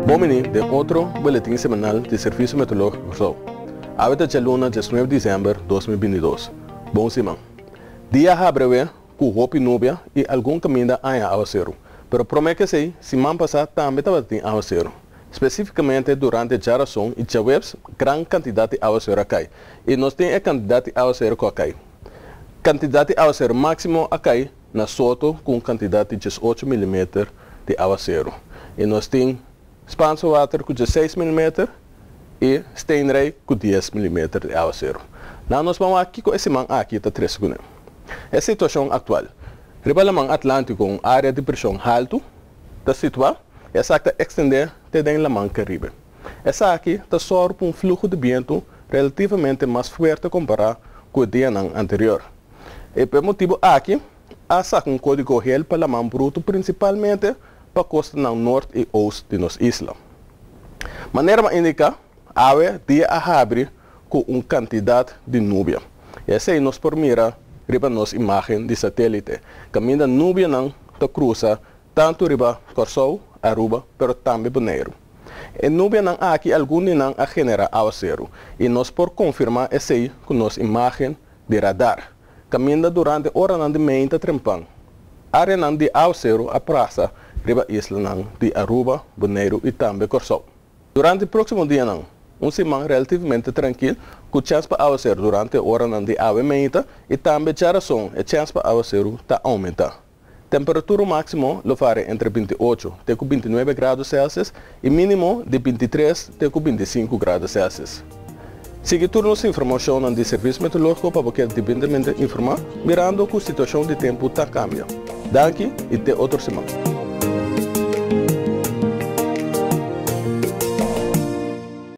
Bon bini den otro boletin semanal di Servisio Meteorológiko Kòrsou. Awe ta djaluna diesnuebe desèmber 2022. Bon siman. Dia habrewe ku hopi nubia i algun kaminda aña awaseru. Pero promé ku esei, siman pasá tambe tabatin awaseru. Spesífikamente durante djarason i djaweps gran kantidat di awaseru a kai i nos tin e kantidat di awaseru ku a kai. Kantidat di awaseru máksimo a kai na Soto ku un kantidat di 18 milimeter di awaseru i nos tin Spaanse Water ku 16 milimeter i Steenrijk ku 10 milimeter di awaseru. Nan nos ban wak kiko e siman aki ta trese kuné. E situashon aktual. Riba Laman Atlántiko un área di preshon haltu ta situá i esaki ta ekstendé te den Laman Karibe. Esaki ta sòru pa un fluho di bientu relativamente mas fuerte kompará ku e dianan anterior. I pa e motibu aki a saka un kódigo hel pa laman brutu prinsipalmente pa kostanan nort i oost di nos isla. Manera mi a indiká, awe dia a habri ku un kantidat di nubia. I esei nos por mira riba nos imágen di satélite, kaminda nubianan ta krusa tantu riba Kòrsou, Aruba, pero tambe Boneiru. E nubianan aki algun di nan a generá awaseru i nos por konfirmá esei ku nos imágen di radar, kaminda durante oranan di meinta trempan, áreanan di awaseru a prasa riba islanan di Aruba, Boneiru i tambe Kòrsou. Durante próksimo dianan, un siman relativamente trankil ku chèns pa awaseru durante oranan di awe meinta i tambe djarason e chèns pa awaseru ta oumentá. Temperatura máksimo lo varia entre 28 te ku 29 grado Celsius i mínimo di 23 te ku 25 grado Celsius. Sigui tur nos informashonnan di Servisio Meteorológiko pa bo keda debidamente informá mirando ku situashon di tempu ta kambia. Danki i te otro siman.